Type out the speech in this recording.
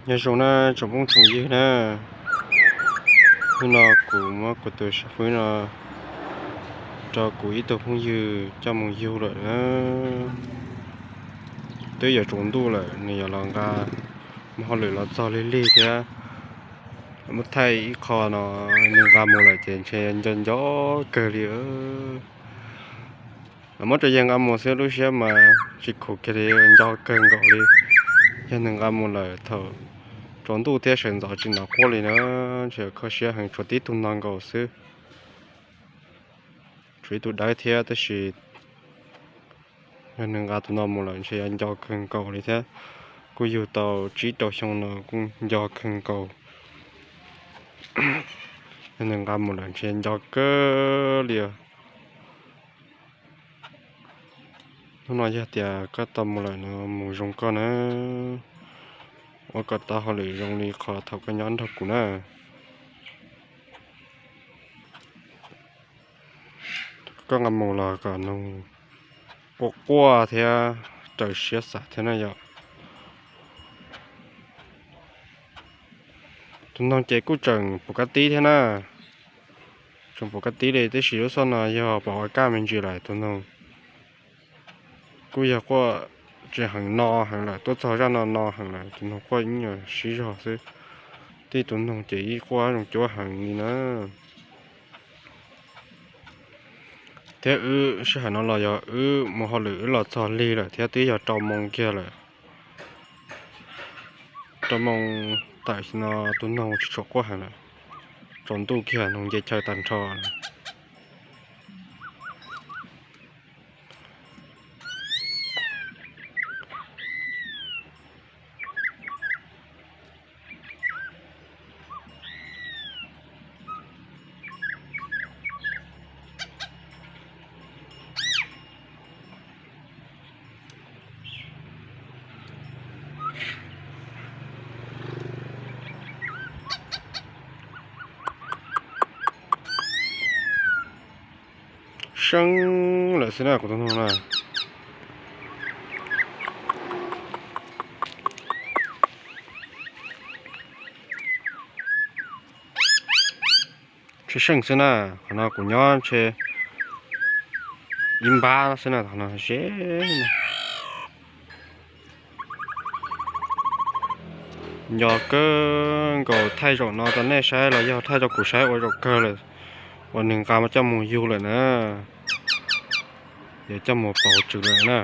Nyob zoo na tsoom phooj tsoom ywg na, hnub no kuv muab kuv tus xib fwb no rau kuv ib tug phooj ywg coj mus yug lawm na. Twb yuav tsaus ntuj lawm nws yuav los nqa, muaj hauj lwm los txog lig lig thiab. Muab thaij ib qho no, nws nqa mus lawm ces ntshe nco nco kawg li. Muab rau yawg nqa mus xwb lub siab mas tsis khuv kiag li, nco kawg nkaus li. Yog nws nqa mus lawm thaum tsaus ntuj thiab sawv ntxov tsis hnov quaj li na, ntshe kho siab heev, tshuav tib tug no nkaus xwb. Tshuav ib tug dawb thiab tab sis yog nws nqa tus no mus lawm ntshe yuav nco kawg nkaus li thiab. Kuj yug tau tsib rau xyoo no kuj nco kawg nkaus. Yog nws nqa mus lawm ntshe nco kawg li. Hnub no yog tias koj tau mus lawm no mus zoo koj na, ua kom tau hauj lwm zoo li qhov thaum koj nyob nrog kuv na. Koj nqa mus los kom nws quaj quaj thiab raws siab xav thiab na yom. Tus noog ces kuj tseem pum kab tib thiab na, tseem pum kab tib li, tab sis lub xoj no yog pom ua kaj me ntsis lawm. Tus noog kuj yog quaj tsis heev, no heev lawm, tuaj txog zaj no no heev lawm, tus noog quaj ib nyuag sib zog xwb. Tib tus noog ces ib quaj zoo cuab heev li na. Thiab wb sij hawm no los yog wb mus hauj lwm wb los txog lig lawm thiab twb yog rau moo kiag lawm. Rau moo tawm no tus noog tsis tshua quaj heev lawm, tsaus ntuj kiag noog nce chaw tag nrho. Seeb lawm xwb na kuv tus noog na. Tshwj xeeb xwb na, qhov no kuv nyob ntshe ib npab xwb na, qhov no ze. Nco kawg nkaus, thaij zaum no rau nej saib los yog thaij rau kuv saib ua zaum kawg lawm uas nws nqa coj mus yug lawm na, yuav coj mus pauv tswv lawm na.